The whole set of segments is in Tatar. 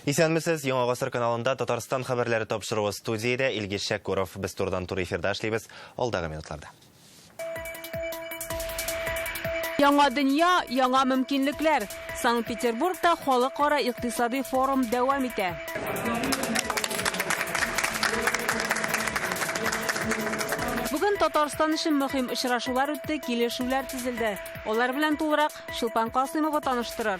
Исәнмесез, Яңа гасыр каналында Татарстан хәбәрләре тапшыруы студиядә Илгиз Шәкүров. Без турыдан туры эфирда эшлибез. Алдагы минутларда. Яңа дөнья, яңа мөмкинлекләр. Санкт-Петербургта халыкара икътисади форум дәвам итә. Бүген Татарстан өчен мөһим очрашулар үтте, килешүләр төзелде. Алар белән тулырак Чулпан Касыймова таныштырыр.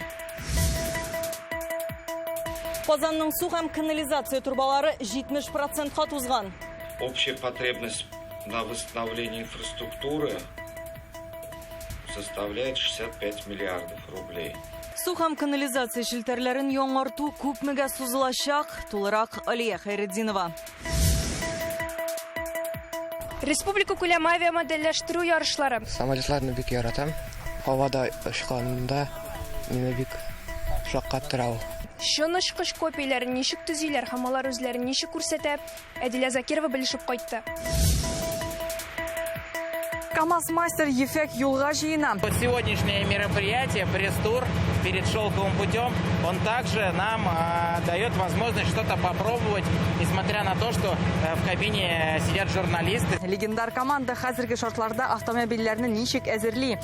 Казанның су һәм канализация торбалары 70 процентка тузган. Общая потребность на восстановление инфраструктуры составляет 65 миллиардов рублей. Су һәм канализация челтәрләрен яңарту күпмегә сузылачак? Тулырак Алия Хәйретдинова. Республика күләм авиамодельләштерү ярышлары. Самолетларны бик яратам. Һавада очканда мине бик шаккаттыра ул. Чын очкыч копияләрен ничек төзиләр һәм алар үзләрен ничек күрсәтә, Әдилә Закирова белешеп кайтты. КАМАЗ-мастер ефәк юлга җыена. Вот сегодняшнее мероприятие, пресс-тур перед шелковым путем, он также нам дает возможность что-то попробовать, несмотря на то, что в кабине сидят журналисты. Легендар команда хәзерге шартларда автомобильләрне ничек әзерли?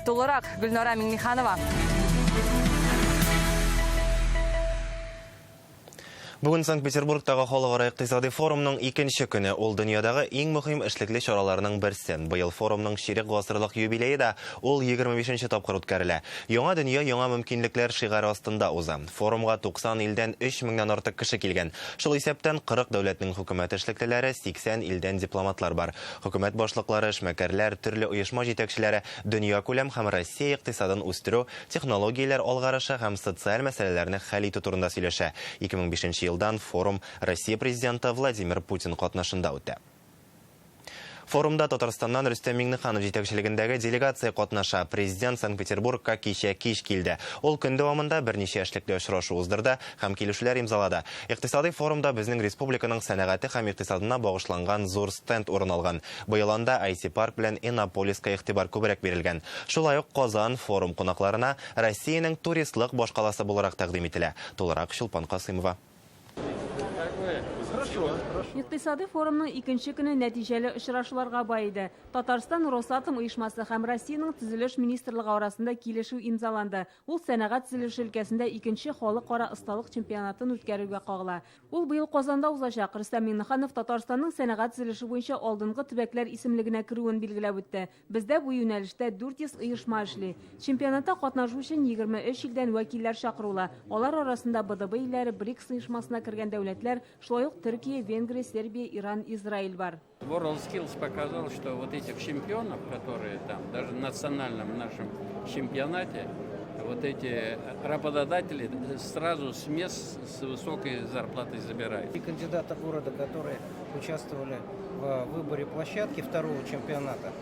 Тулырак Гөлнара Миңнеханова. Бүген Санкт-Петербургтагы халыкара икътисади форумның икенче көне. Ул дөньядагы иң мөһим эшлекле чараларның берсе. Быел форумның чирек гасырлык юбилее да, ул 25 нче тапкыр үткәрелә. Яңа дөнья, яңа мөмкинлекләр шигаре астында уза. Форумга 90 илдән 3 меңнән артык кеше килгән. Шул исәптән 40 дәүләтнең хөкүмәт эшлеклеләре, 80 илдән дипломатлар бар. Хөкүмәт башлыклары, эшмәкәрләр, төрле оешма җитәкчеләре дөньякүләм һәм Россия икътисадын үстерү, технологияләр алгарышы һәм социаль мәсьәләләрне хәл итү турында сөйләшә. 2005 нче елдан форум Россия Президенты Владимир Путин катнашында үтә. Форумда Татарстаннан Рөстәм Миңнеханов җитәкчелегендәге делегация катнаша. Президент Санкт-Петербургка кичә кич килде. Ул көн дәвамында берничә эшлекле очрашу уздырды һәм килешүләр имзалады. Икътисадый форумда безнең республиканың сәнәгате һәм икътисадына багышланган зур стенд урын алган. Быел анда IT-парк белән Иннополиска игътибар күбрәк бирелгән. Шулай ук Казан форум кунакларына Россиянең туристлык башкаласы буларак тәкъдим ителә. Тулырак Чулпан Касыймова. Икътисадый форумның икенче көне нәтиҗәле очрашуларга бай иде. Татарстан Росатом оешмасы һәм Россиянең Төзелеш министрлыгы арасында килешү имзаланды. Ул сәнәгать төзелеше өлкәсендә икенче халыкара осталык чемпионатын үткәрүгә кагыла. Ул быел Казанда узачак. Рөстәм Миңнеханов Татарстанның сәнәгать төзелеше буенча алдынгы төбәкләр исемлегенә керүен билгеләп үтте. Бездә бу юнәлештә 400 оешма эшли. Чемпионатта катнашу өчен 23 илдән вәкилләр чакырыла. Алар арасында БДБ илләре, БРИКС оешмасына кергән дәүләтләр, шулай ук Төркия, Венгрия, Сербия, Иран, Израиль бар. WorldSkills показал, что вот этих чемпионов, которые там, даже в национальном нашем чемпионате, вот эти работодатели сразу с мест с высокой зарплатой забирают. И кандидата города, которые участвовали в выборе площадки второго чемпионата,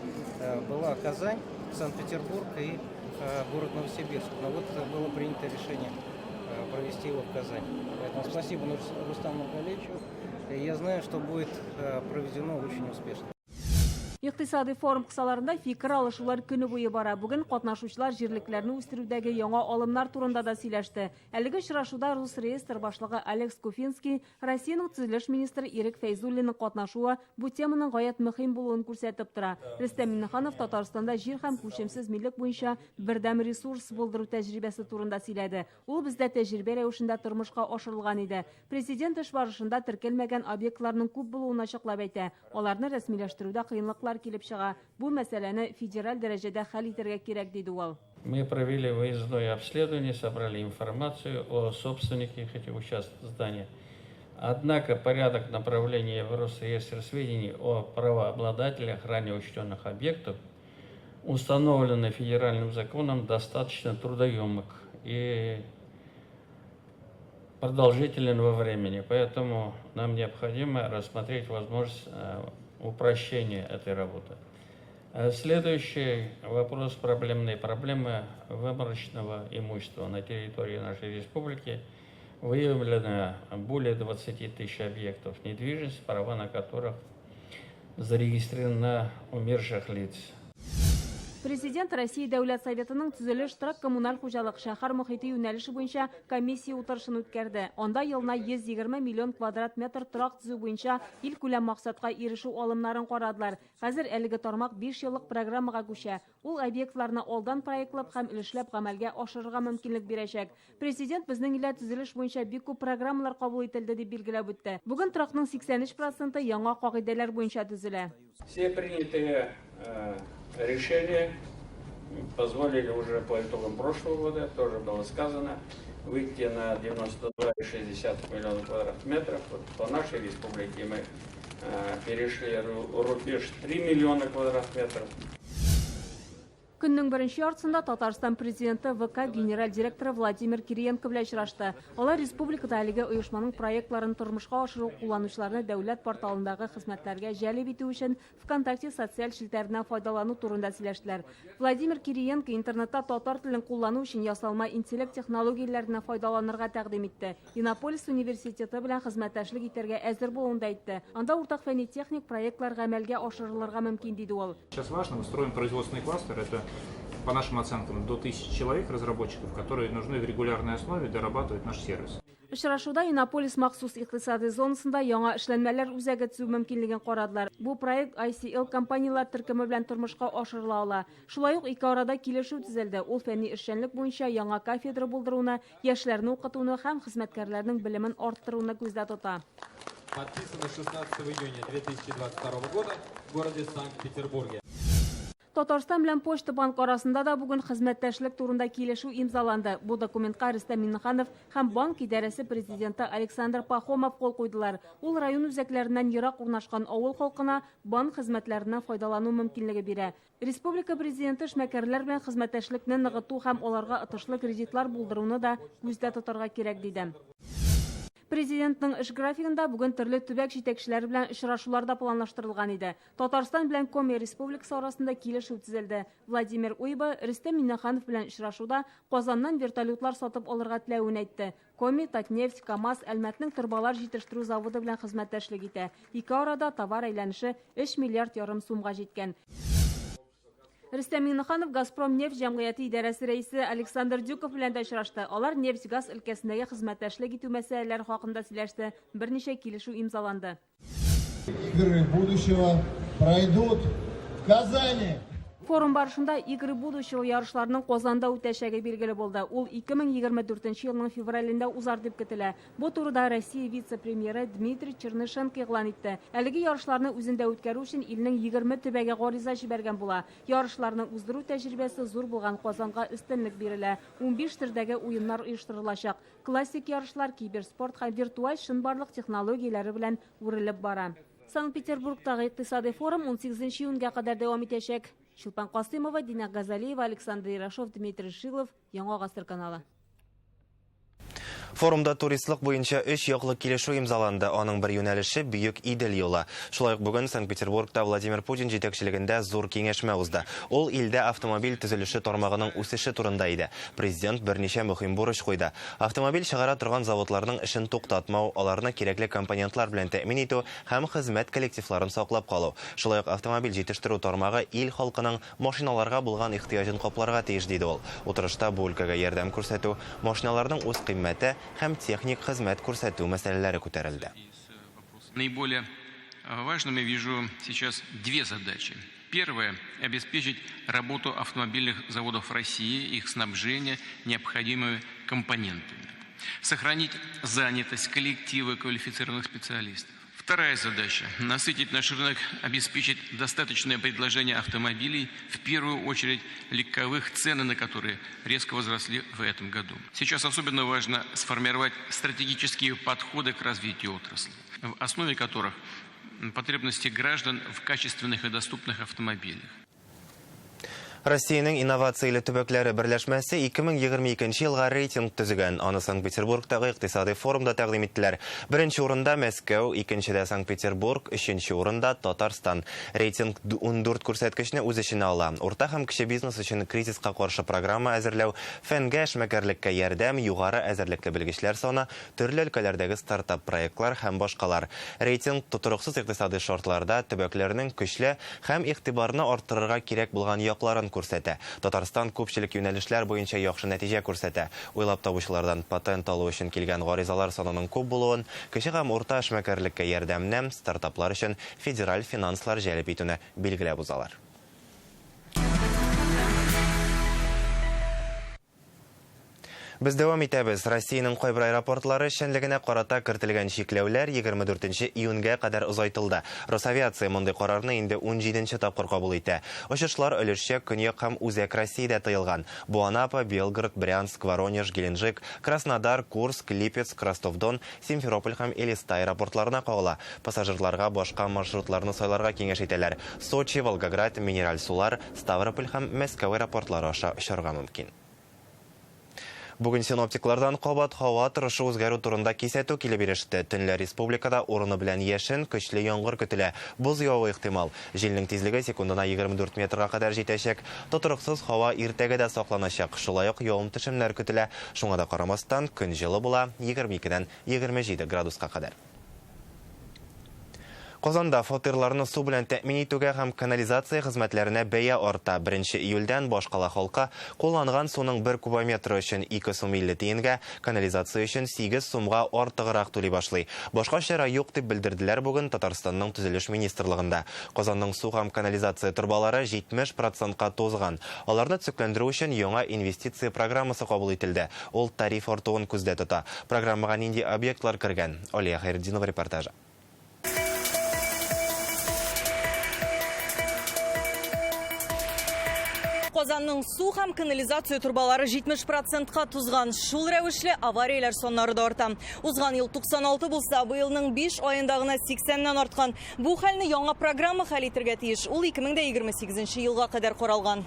была Казань, Санкт-Петербург и город Новосибирск. Но вот было принято решение провести его в Казани. Поэтому спасибо Рустаму Нургалиевичу. Я знаю, что будет проведено очень успешно. Икътисадый форум кысаларында фикер алышулар көне буе бара. Бүген катнашучылар җирлекләрне үстерүдәге яңа алымнар турында да сөйләште. Әлеге очрашуда Росреестр башлыгы Олег Скуфинский, Россиянең төзелеш министры Ирек Фәйзуллинның катнашуы бу теманың гаять мөһим булуын күрсәтеп тора. Рөстәм Миңнеханов Татарстанда җир һәм күчемсез милек буенча бердәм ресурс булдыру тәҗрибәсе турында сөйләде. Ул бездә тәҗрибә рәвешендә тормышка ашырылган иде. Президент эш барышында теркәлмәгән объектларның күп булуын ачыклап әйтә. Аларны рәсмиләштерүдә кыенлыклар килеп чыга. Бу мәсьәләне федераль дәрәҗәдә хәл итәргә кирәк, диде ул. Мы провели выездное обследование, собрали информацию о собственниках этих участков здания. Однако порядок направления в Росреестр сведений о правообладателях ранее учтенных объектов, установленный федеральным законом, достаточно трудоемок и продолжителен во времени. Поэтому нам необходимо рассмотреть возможность упрощения этой работы. Следующий вопрос проблемные проблемы выморочного имущества на территории нашей республики. Выявлено более 20 тысяч объектов недвижимости, права на которых зарегистрированы на умерших лиц. Президент Россия Дәүләт Советының төзелеш, торак-коммуналь хуҗалык, шәһәр мохите юнәлеше буенча комиссия утырышын үткәрде. Анда елына 120 миллион квадрат метр торак төзү буенча илкүләм максатка ирешү алымнарын карадылар. Хәзер әлеге тармак биш еллык программага күчә. Ул объектларны алдан проектлап һәм өлешләп гамәлгә ашырырга мөмкинлек бирәчәк. Президент безнең илдә төзелеш буенча бик күп программалар кабул ителде, дип билгеләп үтте. Бүген торакның 83 проценты яңа кагыйдәләр буенча төзелә. Все принятые э, решения позволили уже по итогам прошлого года, тоже было сказано, выйти на 92,6 миллиона квадратных метров. Вот по нашей республике мы э, перешли рубеж 3 миллиона квадратных метров. Көннең беренче яртысында Татарстан Президенты ВК генераль директоры Владимир Кириенко белән очрашты. Алар республикада әлеге оешманың проектларын тормышка ашыру, кулланучыларны дәүләт порталындагы хезмәтләргә җәлеп итү өчен ВКонтакте социаль челтәреннән файдалану турында сөйләштеләр. Владимир Кириенко интернетта татар телен куллану өчен ясалма интеллект технологияләреннән файдаланырга тәкъдим итте. Иннополис университеты белән хезмәттәшлек итәргә әзер булуын да әйтте. Анда уртак фәнни-техник проектлар гамәлгә ашырылырга мөмкин, диде ул. Сейчас важно, мы строим производственный кластер, это, по нашим оценкам, до 1000 человек, разработчиков, которые нужны в регулярной основе дорабатывать наш сервис. Очрашуда Иннополис махсус икътисади зонасында яңа эшләнмәләр үзәге төзү мөмкинлеген карадылар. Бу проект ICL компанияләр төркеме белән тормышка ашырыла ала. Шулай ук ике арада килешү төзелде. Ул фәнни эшчәнлек буенча яңа кафедра булдыруны, яшьләрне укытуны һәм хезмәткәрләрнең белемен арттыруны күздә тота. Подписано 16 июня 2022 года в городе Санкт-Петербурге. Татарстан белән Почта банк арасында да бүген хезмәттәшлек турында килешү имзаланды. Бу документка Рөстәм Миңнеханов һәм банк идарәсе президенты Александр Пахомов кул куйдылар. Ул район үзәкләреннән ерак урнашкан авыл халкына банк хезмәтләреннән файдалану мөмкинлеге бирә. Республика Президенты эшмәкәрләр белән хезмәттәшлекне ныгыту һәм аларга отышлы кредитлар булдыруны да күздә тотарга кирәк, диде. Президентның эш графигында бүген төрле төбәк җитәкчеләре белән очрашулар да планлаштырылган иде. Татарстан белән Коми Республикасы арасында килешү төзелде. Владимир Уйба Рөстәм Миңнеханов белән очрашуда Казаннан вертолетлар сатып алырга теләвен әйтте. Коми, Татнефть, КАМАЗ, Әлмәтнең торбалар җитештерү заводы белән хезмәттәшлек итә. Ике арада товар әйләнеше 3 миллиард ярым сумга җиткән. Рөстәм Миңнеханов Газпром нефть җәмгыяте идарәсе рәисе Александр Дюков белән дә очрашты. Алар нефть-газ өлкәсендәге хезмәттәшлек итү мәсьәләләре хакында сөйләште, берничә килешү имзаланды. Игры будущего пройдут в Казани. Форум барышында Игры будущего ярышларының Казанда үтәчәге билгеле булды. Ул 2024 елның февралендә узар дип көтелә. Бу турыда Россия вице-премьеры Дмитрий Чернышенко игълан итте. Әлеге ярышларны үзендә үткәрү өчен илнең 20 төбәге гариза җибәргән була. Ярышларны уздыру тәҗрибәсе зур булган Казанга өстенлек бирелә. 15 төрдәге уеннар оештырылачак. Классик ярышлар киберспорт һәм виртуаль чынбарлык технологияләре белән үрелеп бара. Санкт-Петербургтагы икътисадый форум 18 июньгә кадәр дәвам итәчәк. Чулпан Касыймова, Динә Газалиева, Александр Ерашов, Дмитрий Шилов, Яңа гасыр каналы. Форумда туристлык буенча өч яклы килешү имзаланды. Аның бер юнәлеше Бөек Идел юлы. Шулай ук бүген Санкт-Петербургта Владимир Путин җитәкчелегендә зур киңәшмә узды. Ул илдә автомобиль төзелеше тармагының үсеше турында иде. Президент берничә мөһим бурыч куйды. Автомобиль чыгара торган заводларның эшен туктатмау, аларны кирәкле компонентлар белән тәэмин итү һәм хезмәт коллективларын саклап калу. Шулай ук автомобиль җитештерү тармагы ил халкының Машиналарга булган ихтыяҗын капларга тиеш, диде ул. Утырышта бу өлкәгә ярдәм күрсәтү, машиналарның үзкыйммәте һәм техник хезмәт күрсәтү мәсьәләләре күтәрелде. Наиболее важным я вижу сейчас две задачи. Первая – обеспечить работу автомобильных заводов России, их снабжение необходимыми компонентами. Сохранить занятость коллектива квалифицированных специалистов. Вторая задача – насытить наш рынок, обеспечить достаточное предложение автомобилей, в первую очередь легковых, цены на которые резко возросли в этом году. Сейчас особенно важно сформировать стратегические подходы к развитию отрасли, в основе которых потребности граждан в качественных и доступных автомобилях. Россиянең инновацияле төбәкләре берләшмәсе 2022 елга рейтинг төзегән. Аны Санкт-Петербургтагы икътисадый форумда тәкъдим иттеләр. Беренче урында Мәскәү, икенчедә Санкт-Петербург, өченче урында Татарстан. Рейтинг 14 күрсәткечне үз эченә ала. Урта һәм кече бизнес өчен кризиска каршы программа әзерләү, фәнгә, эшмәкәрлеккә ярдәм, югары әзерлекле белгечләр саны, төрле өлкәләрдәге стартап-проектлар һәм башкалар. Рейтинг тотрыксыз икътисадый шартларда төбәкләрнең көчле һәм игътибарны арттырырга кирәк булган якларын күрсәтә. Татарстан күпчелек юнәлешләр буенча яхшы нәтиҗә күрсәтә. Уйлап табучылардан патент алу өчен килгән гаризалар санының күп булуын, кече һәм урта эшмәкәрлеккә ярдәмне, стартаплар өчен федераль финанслар җәлеп итүне билгеләп узалар. Без дәвам итәбез. Россиянең кайбер аэропортлары эшчәнлегенә карата кертелгән чикләүләр 24 июньгә кадәр озайтылды. Росавиация мондый карарны инде 17 тапкыр кабул итә. Очышлар өлешчә Көньяк һәм Үзәк Россиядә тыелган. Бу Анапа, Белгород, Брянск, Воронеж, Геленджик, Краснодар, Курск, Липецк, Ростов-Дон, Симферополь һәм Элиста аэропортларына кагыла. Пассажирларга башка маршрутларны сайларга киңәш итәләр. Сочи, Волгоград, Минераль сулар, Ставрополь һәм Мәскәү аэропортлары аша очарга мөмкин. Бүген синоптиклардан кабат һава торышы үзгәрү турында кисәтү килеп иреште. Төнлә республикада урыны белән яшен, көчле яңгыр көтелә. Боз явуы ихтимал. Җилнең тизлеге секундына 24 метрга кадәр җитәчәк. Тотрыксыз һава иртәгә дә сакланачак. Шулай ук явым-төшемнәр көтелә. Шуңа да карамастан, көн җылы була, 22-дән 27 градуска кадәр. Казанда фатирларны су белән тәэмин итүгә һәм канализация хезмәтләренә бәя арта. 1 июльдән башкала халкы кулланган суның 1 кубометры өчен 2 сум 50 тиенгә, канализация өчен 8 сумга артыграк түли башлый. Башка чара юк дип белдерделәр бүген Татарстанның төзелеш министрлыгында. Казанның су һәм канализация торбалары 70%-ка тузган. Аларны төзекләндерү өчен яңа инвестиция программасы кабул ителде. Ул тариф артуын күздә тота. Программага нинди объектлар кергән? Алия Хәйретдинова репортажы. Казанның су һәм канализация торбалары 70%-ка тузган. Шул рәвешле аварияләр саннары да арта. Узган ел 96 булса, быелның 5 аенда гына 80-нән арткан. Бу хәлне яңа программа хәл итәргә тиеш. Ул 2028 елга кадәр каралган.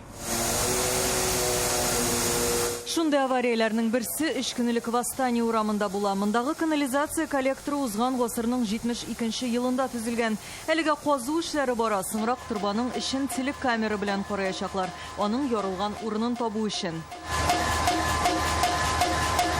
Шундый аварияләрнең берсе 3 көн элек Восстание урамында була. Мондагы канализация коллекторы узган гасырның 72 елында төзелгән. Әлегә казу эшләре бара. Соңрак торбаның эчен телекамера белән караячаклар. Аның ярылган урынын табу өчен.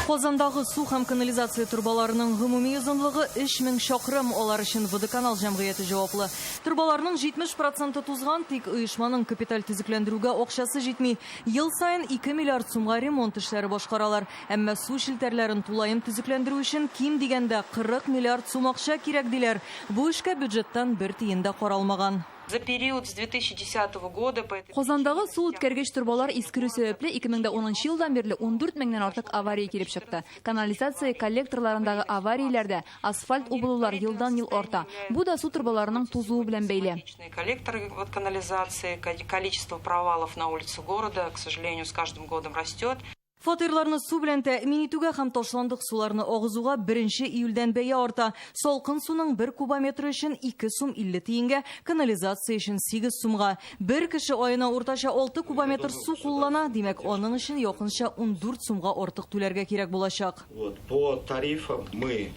Казандагы су һәм канализация торбаларының гомуми озынлыгы 3000 чакрым. Алар өчен Водоканал җәмгыяте җаваплы. Торбаларның 70% тузган, тик оешманың капиталь төзекләндерүгә акчасы җитми. Ел саен 2 миллиард сумга ремонт эшләре башкаралар. Әмма су челтәрләрен тулаем төзекләндерү өчен ким дигәндә 40 миллиард сум акча кирәк диләр. Бу эшкә бюджеттан бер тиен дә каралмаган. За период с 2010 года по этой Казандагы су үткәргеч торбалар искерү сәбәпле 2010 елдан бирле 14 меңнән артык авария килеп чыкты. Канализация коллекторларындагы аварияләрдә асфальт убылулар елдан-ел арта. Бу да су торбаларының тузуы белән бәйле. Коллекторы канализации, количество провалов на улице города, к сожалению, с каждым годом растет. Фатирларны су белән тәэмин итүгә һәм ташландык суларны агызуга 1 июльдән бәя арта. Салкын суның 1 кубометры өчен 2 сум 50 тиенгә, канализация өчен 8 сумга. Бер кеше аена уртача 6 кубометр су куллана, димәк, аның өчен якынча 14 сумга артык түләргә кирәк булачак. Вот, по тарифам мы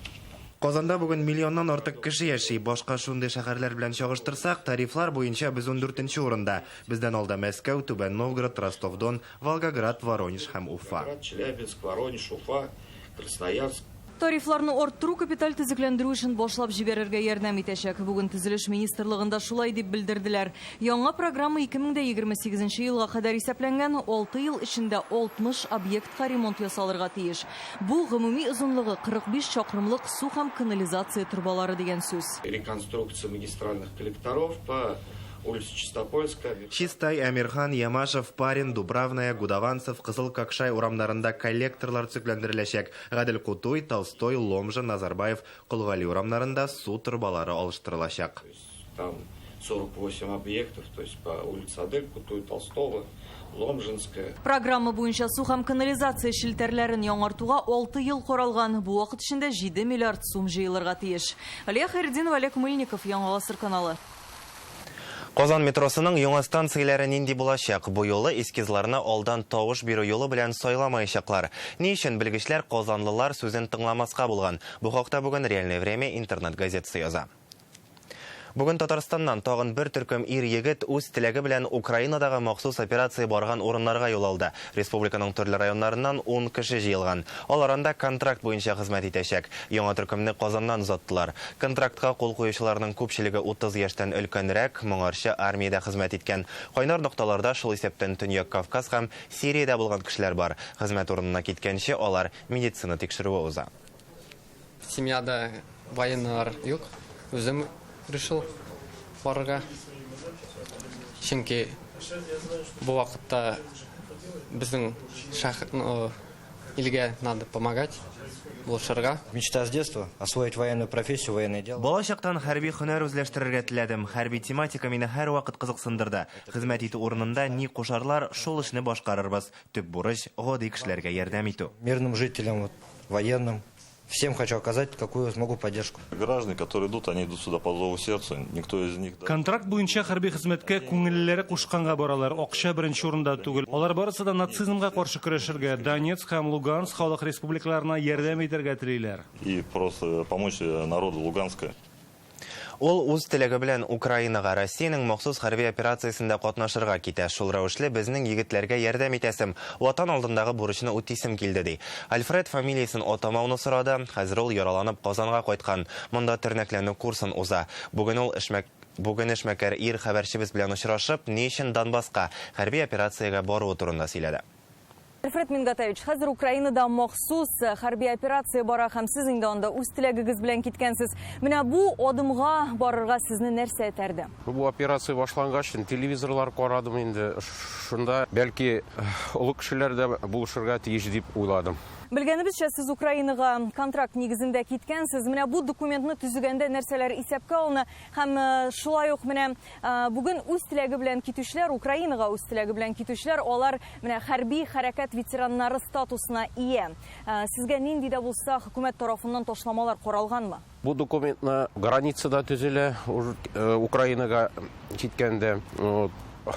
Казанда бүген миллионнан артык кеше яши. Башка шундый шәһәрләр белән чагыштырсак, тарифлар буенча без 14 урында. Бездән алда Мәскәү, Түбән Новгород, Ростов-Дон, Волгоград, Воронеж һәм Уфа. Челябинск, Воронеж, Уфа, Красноярск. Тарифларны арттыру капиталь төзекләндерү эшен башлап җибәрергә ярдәм итәчәк. Бүген төзелеш министрлыгында шулай дип белдерделәр. Яңа программа 2028 елга кадәр исәпләнгән, 6 ел эчендә 60 объектка ремонт ясалырга тиеш. Бу гомуми озынлыгы 45 чакрымлык су һәм канализация торбалары дигән сүз. Реконструкция магистральных коллекторов по улице Чистопольская. Чистай, Әмирхан, Ямашев, Парин, Дубравная, Гудаванцев, Кызыл Кокшай урамнарында коллекторлар төзекләндереләчәк. Гадел Кутуй, Толстой, Ломжа, Назарбаев, Колгали урамнарында су торбалары алыштырылачак. Там 48 объектов, то есть по улице Адель Кутуй, Толстого, Ломжинская. Программа буенча су һәм канализация челтәрләрен яңартуга 6 ел каралган. Бу вакыт эчендә 7 миллиард сум җыелырга тиеш. Алия Хәйретдинова, Олег Мыльников, Яңа Гасыр каналы. Казан метросының яңа станцияләре нинди булачак? Бу юлы эскизларны алдан тавыш бирү юлы белән сайламаячаклар. Ни өчен белгечләр казанлылар сүзен тыңламаска булган? Бу хакта бүген Реальное время интернет газетасы яза. Бүген Татарстаннан тагын бер төркем ир-егет үз теләге белән Украинадагы махсус операция барган урыннарга юл алды. Республиканың төрле районнарыннан ун кеше җыелган. Алар анда контракт буенча хезмәт итәчәк. Яңа төркемне Казаннан озаттылар. Контрактка кул куючыларның күпчелеге 30 яшьтән өлкәнрәк, моңарчы армиядә хезмәт иткән. Кайнар нокталарда, шул исәптән Төньяк Кавказ һәм Сириядә булган кешеләр бар. Хезмәт урынына киткәнче алар медицина тикшерүе уза. Семьяда военныйлар юк, үзем решил барырга. Чөнки бу вакытта безнең илгә надо помогать, булышырга. Мечта с детства, освоить военную профессию, военное дело. Бала чактан хәрби һөнәр үзләштерергә теләдем. Хәрби тематика мине һәрвакыт кызыксындырды. Хезмәт итү урынында ни кушарлар, шул эшне башкарырбыз. Төп бурыч, гади кешеләргә ярдәм итү. Мирным жителям, вот, военным, всем хочу оказать, какую смогу поддержку. Граждане, которые идут, они идут сюда по зову сердца, никто из них... Контракт буенча хәрби хезмәткә күңелләре кушканга баралар. Акча беренче урында түгел. Алар барысы да нацизмга каршы көрәшергә, Донецк һәм Луганск халык республикаларына ярдәм итәргә телиләр. И просто помочь народу Луганска. Ул үз теләге белән Украинага Россиянең махсус хәрби операциясендә катнашырга китә. Шул рәвешле безнең егетләргә ярдәм итәсем, Ватан алдындагы бурычны үтисем килде, ди. Альфред фамилиясен атамауны сорады. Хәзер ул яраланып Казанга кайткан. Монда тернәкләнү курсын уза. Бүген ул эшмәк Бүген эшмәкәр ир хәбәрчебез белән очрашып, ни өчен Донбасска хәрби операциягә баруы турында сөйләде. Альфред Мингатаевич, хәзер Украинада махсус хәрби операция бара һәм сез инде анда үз теләгегез белән киткәнсез. Менә бу адымга барырга сезне нәрсә этәрде? Бу операция башлангач, телевизорлар карадым инде. Шунда бәлки олы кешеләр дә булышырга тиеш дип уйладым. Белгәнебезчә, сез Украинага контракт нигезендә киткәнсез. Менә бу документны төзегәндә нәрсәләр исәпкә алына һәм шулай ук менә бүген үз теләге белән китүчеләр, Украинага үз теләге белән китүчеләр, алар менә хәрби хәрәкәт ветераннары статусына ия. Сезгә нинди дә булса хөкүмәт тарафыннан ташламалар каралганмы? Бу документны границада төзелә, Украинага киткәндә.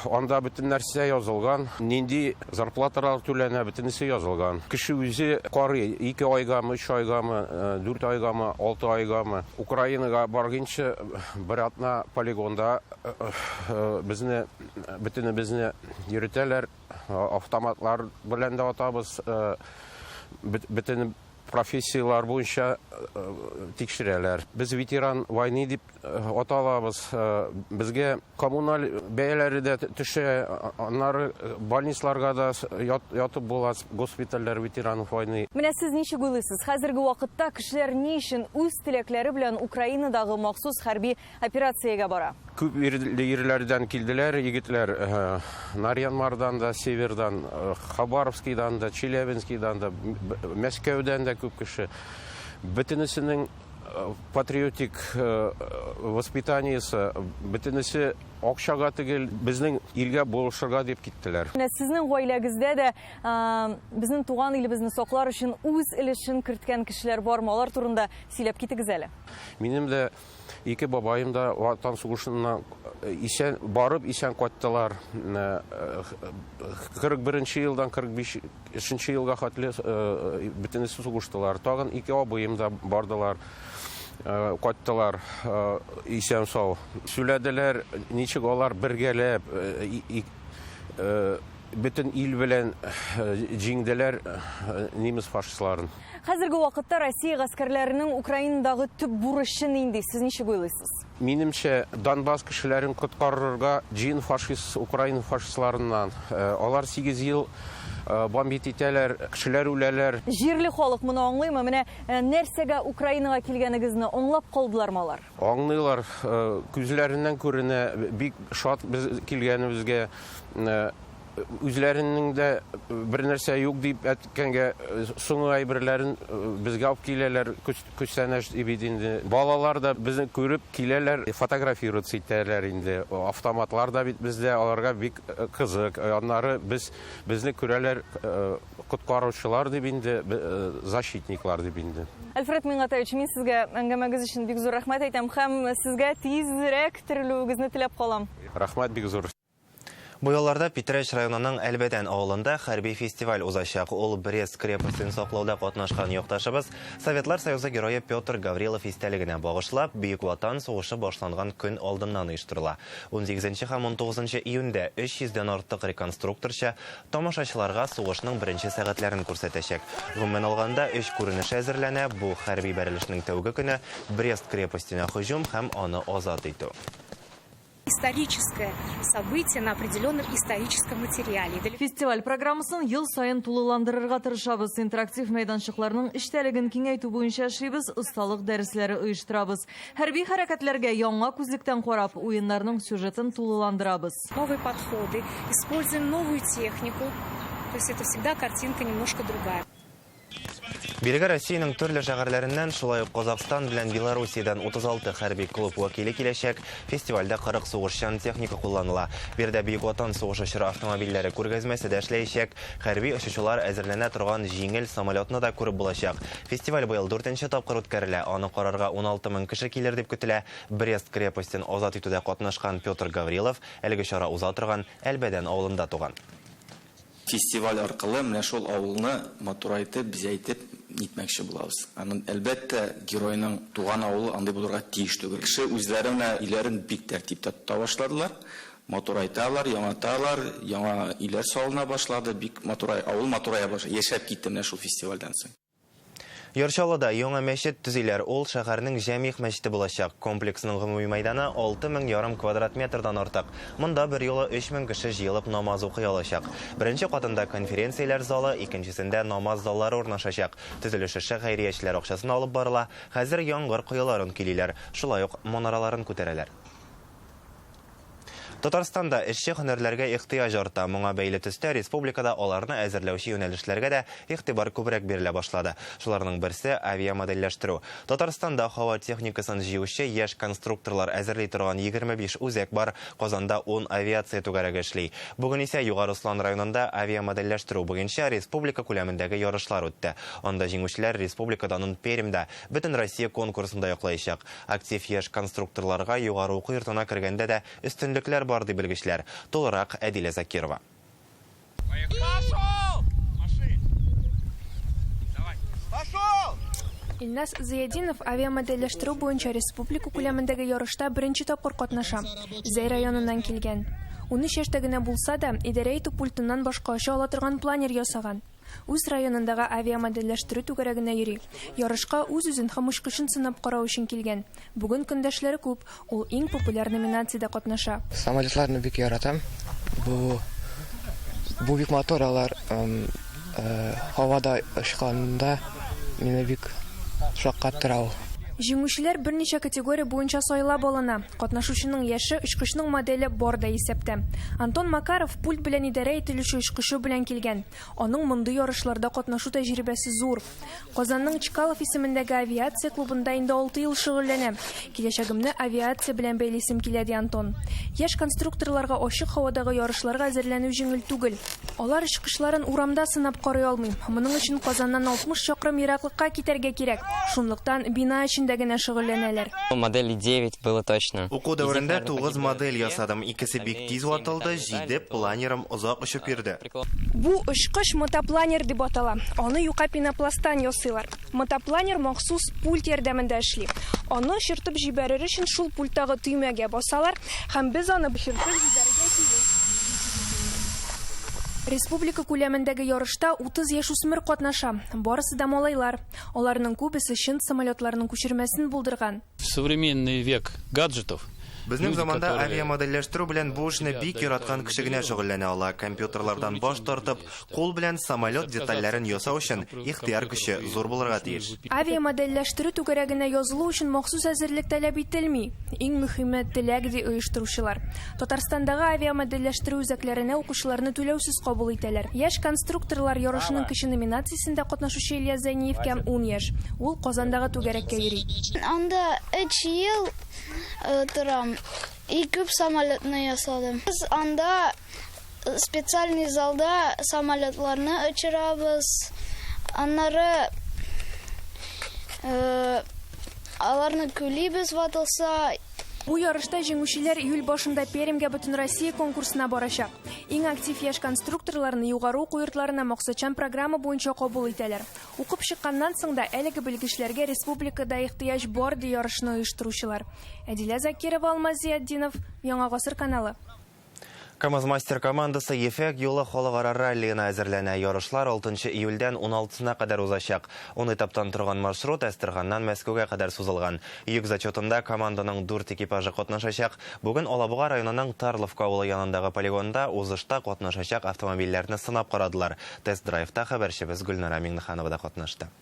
Анда бөтен нәрсә язылган, нинди зарплаталар түләнә, бөтенесе язылган. Кеше үзе карый, 2 айгамы, 3 айгамы, 4 айгамы, 6 айгамы. Украинага барганчы бер атна полигонда безне, бөтенебезне йөртәләр, автоматлар белән дә атабыз, бөтен профессияләр буенча тикшерәләр. Без ветеран войны дип аталабыз. Безгә коммуналь бәяләре дә төшә, аннары больницаларга да ятып була, госпитальләр ветеранов войны. Менә сез ничек уйлыйсыз, хәзерге вакытта кешеләр ни өчен үз теләкләре белән Украинадагы махсус хәрби операциягә бара? Күп ерләрдән килделәр егетләр, Нарьянмардан да, Севердан, Хабаровскийдан да, Челябинскийдан да, Мәскәүдән дә күп кеше. Бөтенесенең патриотик воспитаниесе, бөтенесе акчага түгел, безнең илгә булышырга дип киттеләр. Менә сезнең гаиләгездә дә безнең туган илебезне саклар өчен үз өлешен керткән кешеләр бармы? Алар турында сөйләп китегез әле. Минем дә ике бабаем да Ватан сугышыннан исән барып исән кайттылар. 41 елдан 45 елга хәтле бөтенесе сугыштылар. Тагын ике абыем да бардылар, кайттылар исән сау. Сөйләделәр, ничек алар бергәләп бөтен ил белән җиңделәр немец фашистларын. Хәзерге вакытта Россия гаскәрләренең Украинадагы төп бурычы нинди? Сез ничек уйлыйсыз? Минемчә, Донбасс кешеләрен коткарырга җыен фашист Украина фашистларыннан. Алар 8 ел бомбить итәләр, кешеләр үләләр. Җирле халык моны аңлыймы? Менә нәрсәгә Украинага килгәнегезне аңлап калдылармы алар? Аңлыйлар, күзләреннән күренә, бик шат без килгәнебезгә. Үзләренең дә бер нәрсә юк дип әйткәнгә соңгы әйберләрен безгә алып киләләр, күчтәнәч дип инде. Балалар да безне күреп киләләр, фотографироваться итәләр инде. Автоматлар да бит бездә, аларга бик кызык. Аннары безне күрәләр коткаручылар дип инде, защитниклар дип инде. Альфред Мингатаевич, мин сезгә әңгәмәгез өчен бик зур рәхмәт әйтәм һәм сезгә тизрәк терелүегезне теләп калам. Рәхмәт бик зур. Бу ялларда Питрәч районының Әлбәдән авылында хәрби фестиваль узачак. Ул Брест крепостен саклауда катнашкан якташыбыз, Советлар Союзы герое Петр Гаврилов истәлегенә багышлап, Бөек Ватан сугышы башланган көн алдыннан оештырыла. 18 һәм 19 июньдә 300 дән артык реконструкторчы тамашачыларга сугышның беренче сәгатьләрен күрсәтәчәк. Гомумән алганда, өч күренеш әзерләнә. Бу хәрби бәрелешнең тәүге көне, Брест крепостенә һөҗүм һәм аны азат итү. Историческое событие на определенном историческом материале. Фестиваль программасын ел саен тулыландырырга тырышабыз. Интерактив мәйданчыкларның эчтәлеген киңәйтү буенча эшлибез, осталык дәресләре оештырабыз. Хәрби хәрәкәтләргә яңа күзлектән карап, уеннарның сюжетын тулыландырабыз. Новые подходы, используем новую технику. То есть это всегда картинка немножко другая. Бирегә Россиянең төрле шәһәрләреннән, шулай ук Казахстан белән Белоруссиядән 36 хәрби клуб вәкиле киләчәк. Фестивальдә 40 сугышчан техника кулланыла. Биредә Бөек Ватан сугышы чоры автомобильләре күргәзмәсе дә эшләячәк. Хәрби очучылар әзерләнә торган җиңел самолетны да күреп булачак. Фестиваль быел 4нче тапкыр үткәрелә. Аны карарга 16 мең кеше килер дип көтелә. Брест крепостен азат итүдә катнашкан Петр Гаврилов әлеге чара уза торган Әлбәдән авылында туган. Фестиваль аркылы менә шул авылны матурайтып, бизәйтеп нитмәкче булабыз. Аның әлбәттә геройның туган авылы андый булырга тиеш түгел. Кеше үзләре менә өйләрен бик тәртиптә тота башладылар. Матурайталар, яңарталар, яңа өйләр салына башлады, бик матурай, авыл матурая башлады. Яшәп китте менә шул фестивальдән соң. Яр Чаллыда яңа мәчет төзиләр. Ул шәһәрнең Җәмигъ мәчете булачак. Комплексның гомуми мәйданы алты мең ярым квадрат метрдан артык. Монда бер юлы 3000 кеше җыелып намаз укый алачак. Беренче катында конференцияләр залы, икенчесендә намаз заллары урнашачак. Төзелеш эше хәйриячеләр акчасына алып барыла. Хәзер яңгыр коеларын көйлиләр, шулай ук манараларын күтәрәләр. Татарстанда эшче һөнәрләргә ихтыяҗ арта. Моңа бәйле төстә республикада аларны әзерләүче юнәлешләргә дә игътибар күбрәк бирелә башлады. Шуларның берсе авиамодельләштерү. Татарстанда һава техникасын җыючы яшь конструкторлар әзерли торган 25 үзәк бар. Казанда 10 авиация түгәрәге эшли. Бүген исә Югары Ослан районында авиамодельләштерү буенча республика күләмендәге ярышлар үтте. Анда җиңүчеләр республика данын Пермьдә бөтен Россия конкурсында яклаячак. Актив яшь конструкторларга югары уку йортына кергәндә дә өстенлекләр бар ди белгечләр. Тулырак Әдилә Закирова. Пошел! Пошел! Илназ Зыядинов авиамодельләштерү буенча республика күләмендәге ярышта беренче тапкыр катнаша. Зәй районыннан килгән. 13 яшьтә генә булса да, идарә итү пультыннан башка оча ала торган планер ясаган. Үз районындагы авиамодельләштерү түгәрәгенә йөри. Ярышка үз-үзен һәм очкычын сынап карау өчен килгән. Бүген көндәшләре күп, ул иң популяр номинациядә катнаша. Самолетларны бик яратам. Бу бик матур, алар һавада очканда мине бик шаккаттыра ул. Җиңүчеләр берничә категория буенча сайлап алына. Катнашучының яше, очкычның моделе бар да исәптә. Антон Макаров пульт белән идарә ителүче очкычы белән килгән. Аның мондый ярышларда катнашу тәҗрибәсе зур. Казанның Чкалов исемендәге авиация клубында инде 6 ел шөгыльләнә. Киләчәгемне авиация белән бәйлисем килә, ди Антон. Яшь конструкторларга ачык һавадагы ярышларга әзерләнү җиңел түгел. Алар очкычларын урамда сынап карый алмый. Моның өчен Казаннан 60 чакрым ераклыкка китәргә кирәк. Шунлыктан бина эчендә генә шөгыльләнәләр. Модели 9 было точно. Уку дәверендә 9 модель ясадым. Икесе бик тиз ватылды, 7 планерым озак очып йөрде. Бу очкыч мотопланер дип атала. Аны юка пенопласттан ясыйлар. Мотопланер махсус пульт ярдәмендә эшли. Аны очыртып җибәрер өчен шул пульттагы төймәгә басалар һәм без аны очыртып җибәрергә тиеш. Республика күләмендәге ярышта 30 яшүсмер катнаша. Барысы да малайлар. Аларның күбесе чын самолетларның күчермәсен булдырган. В современный век гаджетов Безнең люди, заманда которые авиамодельләштерү белән бу эшне бик яраткан кеше генә шөгыльләнә ала. Компьютерлардан баш тартып, кул белән самолет детальләрен ясау өчен ихтыяр көче зур булырга тиеш. Авиамодельләштерү түгәрәгенә язылу өчен махсус әзерлек таләп ителми. Иң мөһиме теләк, ди оештыручылар. Татарстандагы авиамодельләштерү үзәкләренә укучыларны түләүсез кабул итәләр. Яшь конструкторлар ярышының кече номинациясендә катнашучы Илья Зәйниевкә 10 яшь. Ул Казандагы түгәрәккә йөри. Анда 3 ел торам. И күп самолетны ясадым. Без анда специальный залда самолетларны очырабыз. Аннары аларны күлибез ватылса. Бу ярышта җиңүчеләр июль башында Пермьгә Бөтенроссия конкурсына барачак. Иң актив яшь конструкторларны югары уку йортларына максатчан программа буенча кабул итәләр. Укып чыкканнан соң да әлеге белгечләргә республикада ихтыяҗ бар, ди ярышны оештыручылар. Әдилә Закирова, Алмаз Зиятдинов, Яңа гасыр каналы. КАМАЗ-мастер командасы Ефәк юлы халыкара раллиена әзерләнә. Ярышлар 6 июльдән 16-сына кадәр узачак. Ун этаптан торган маршрут Әстерханнан Мәскәүгә кадәр сузылган. Йөк зачетында команданың дүрт экипажы катнашачак. Бүген Алабуга районының Тарловка авылы янындагы полигонда узышта катнашачак автомобильләрне сынап карадылар. Тест-драйвта хәбәрчебез Гөлнара Миңнеханова да катнашты.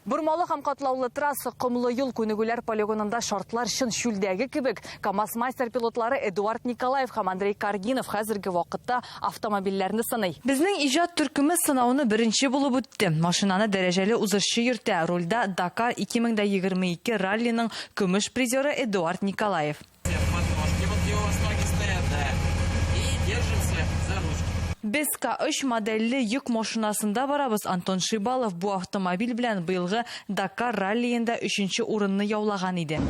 Бормалы һәм катлаулы трасса, комлы юл, күнегүләр полигонында шартлар чын чүлдәге кебек. КАМАЗ-мастер пилотлары Эдуард Николаев һәм Андрей Каргинов хәзерге вакытта автомобильләрне сыный. Безнең иҗат төркеме сынауны беренче булып үтте. Машинаны дәрәҗәле узышчы йөртә. Рульдә Дакар 2022 раллиның көмеш призеры Эдуард Николаев. Без К3 модельле йөк машинасында барабыз. Антон Шибалов бу автомобиль белән быелгы Дакар раллиенда өченче урынны яулаган иде.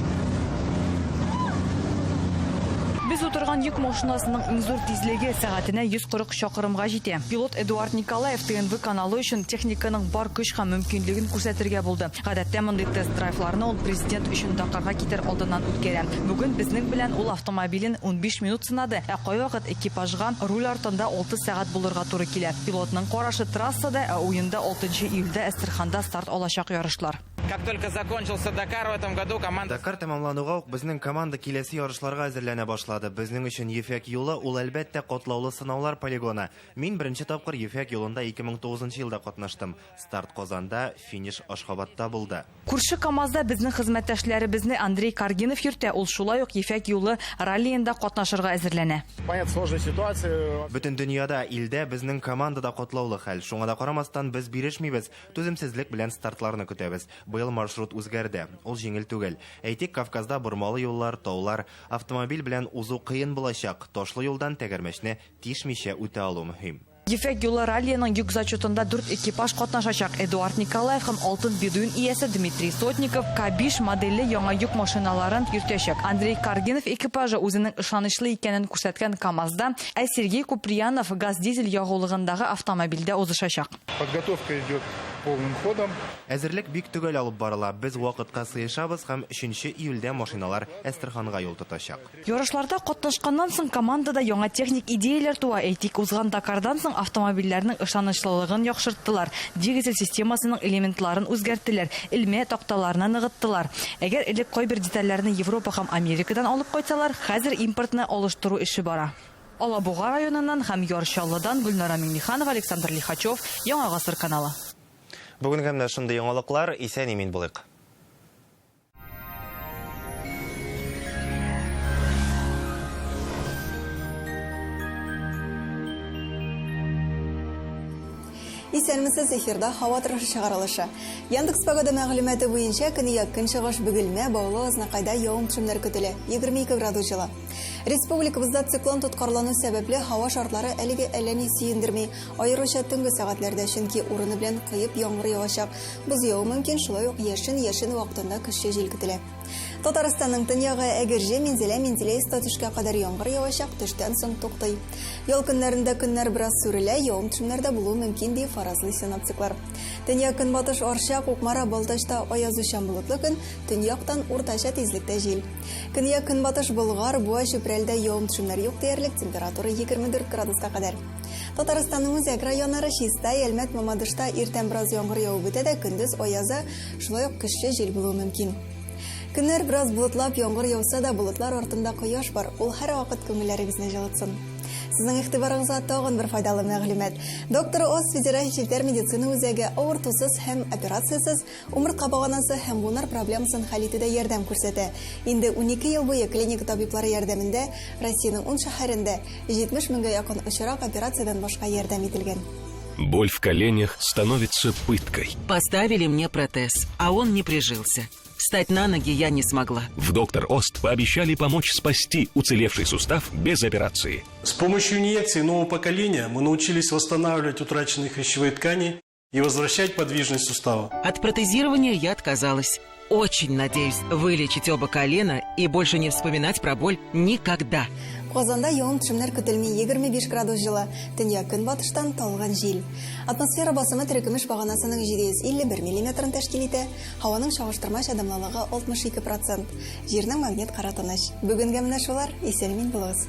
Без утырган йөк машинасының иң зур тизлеге сәгатенә 140 чакрымга җитә. Пилот Эдуард Николаев ТНВ каналы өчен техниканың бар көч һәм мөмкинлеген күрсәтергә булды. Гадәттә мондый тест-драйвларны ул президент өчен Дакарга китәр алдыннан үткәрә. Бүген безнең белән ул автомобилен 15 минут сынады, ә кайвакыт экипажга руль артында 6 сәгать булырга туры килә. Пилотның карашы трассада, ә уенда 6 июльдә Әстерханда старт алачак ярышлар. Как только закончился Дакар в этом году, команда... Дакар тәмамлануга ук безнең команда киләсе ярышларга әзерләнә башлады. Безнең өчен Ефәк юлы ул, әлбәттә, катлаулы сынаулар полигоны. Мин беренче тапкыр Ефәк юлында 2009 елда катнаштым. Старт Казанда, финиш Ашхабадта булды. Күрше КАМАЗда безнең хезмәттәшләребезне Андрей Каргинов йөртә. Ул шулай ук Ефәк юлы раллиенда катнашырга әзерләнә. Понятно, сложная ситуация. Бөтен дөньяда, илдә безнең командада катлаулы хәл. Шуңа да карамастан, без бирешмибез. Түземсезлек белән стартларны көтәбез. Быел маршрут үзгәрде. Ул җиңел түгел. Әйтик, Кавказда бормалы юллар, таулар, автомобиль белән узу кыен булачак. Ташлы юлдан тәгәрмәчне тишмичә үтә алу мөһим. Ефәк юлы раллиеның йөк зачетында дүрт экипаж катнашачак. Эдуард Николаев һәм алтын бедуин иясе Дмитрий Сотников К5 модельле яңа йөк машиналарын йөртәчәк. Андрей Каргинов экипажы үзенең ышанычлы икәнен күрсәткән КАМАЗда, ә Сергей Куприянов газ-дизель ягулыгындагы автомобильдә узышачак. Подготовка идет полным ходом. Әзерлек бик төгәл алып барыла. Без вакытка сыешабыз һәм 3 июльдә машиналар Әстерханга юл тотачак. Ярышларда катнашканнан соң командада яңа техник идеяләр туа. Әйтик, узган Дакардан соң автомобильләрнең ышанычлылыгын яхшырттылар, двигатель системасының элементларын үзгәрттеләр, элмә такталарны ныгыттылар. Әгәр элек кайбер детальләрне Европа һәм Америкадан алып кайтсалар, хәзер импортны алыштыру эше бара. Алабуга районыннан һәм Яр Чаллыдан Гөлнара Миңнеханова, Александр Лихачев, Яңа гасыр каналы. Бүгенгә менә шундый яңалыклар. Исән-имин булыйк. Исәнмесез, эфирда һава торышы чыгарылышы. Яндекс Погода мәгълүматы буенча көньяк көнчыгыш Бөгелмә, Баулы, Азнакайда явым-төшемнәр көтелә. 22 градус җылы. Республикабызда циклон тоткарлану сәбәпле һава шартлары әлегә әллә ни сөендерми. Аеруча төнге сәгатьләрдә, чөнки урыны белән коеп яңгыр явачак. Боз яву мөмкин, шулай ук яшен, яшен вакытында көчле җил көтелә. Татарстанның төньягы Әгерҗе, Минзәлә, Менделеевскта төшкә кадәр яңгыр явачак, төштән соң туктый. Ял көннәрендә көннәр бераз сүрелә, явым-төшемнәр дә булуы мөмкин, ди фаразлый синоптиклар. Төньяк-көнбатыш Арча, Кукмара, Балтачта аязучан болытлы көн, төньяктан уртача тизлектә җил. Көньяк-көнбатыш Болгар, Буа, Чүпрәлдә явым-төшемнәр юк диярлек, температура 24 градуска кадәр. Татарстанның үзәк районнары Чистай, Әлмәт, Мамадышта иртән бераз яңгыр явып үтә дә, көндез аяза, шулай ук көчле җил булуы мөмкин. Көннәр бераз болытлап, яңгыр яуса да, болытлар артында кояш бар, ул һәрвакыт күңелләрегезне җылытсын. Сезнең игътибарыгызга тагын бер файдалы мәгълүмат. Доктор Оз федераль челтәр медицина үзәге авыртусыз һәм операциясез умыртка баганасы һәм буыннар проблемасын хәл итүдә ярдәм күрсәтә. Инде 12 ел буе клиника табиблары ярдәмендә Россиянең 10 шәһәрендә 70 меңгә якын очрак операциядән башка ярдәм ителгән. Боль в коленях становится пыткой. Поставили мне протез, а он не прижился. Встать на ноги я не смогла. В Доктор Ост пообещали помочь спасти уцелевший сустав без операции. С помощью инъекций нового поколения мы научились восстанавливать утраченные хрящевые ткани и возвращать подвижность сустава. От протезирования я отказалась. очень надеюсь вылечить оба колена и больше не вспоминать про боль никогда. Казанда явым-төшемнәр көтелми, 25 градус җылы, төньяк-көнбатыштан талгын җил. Атмосфера басымы терекөмеш баганасының 751 миллиметрын тәшкил итә, һаваның чагыштырмача дымлылыгы 62 процент. Җирнең магнит кыры тыныч. Бүгенгә менә шулар, исән-имин булыгыз.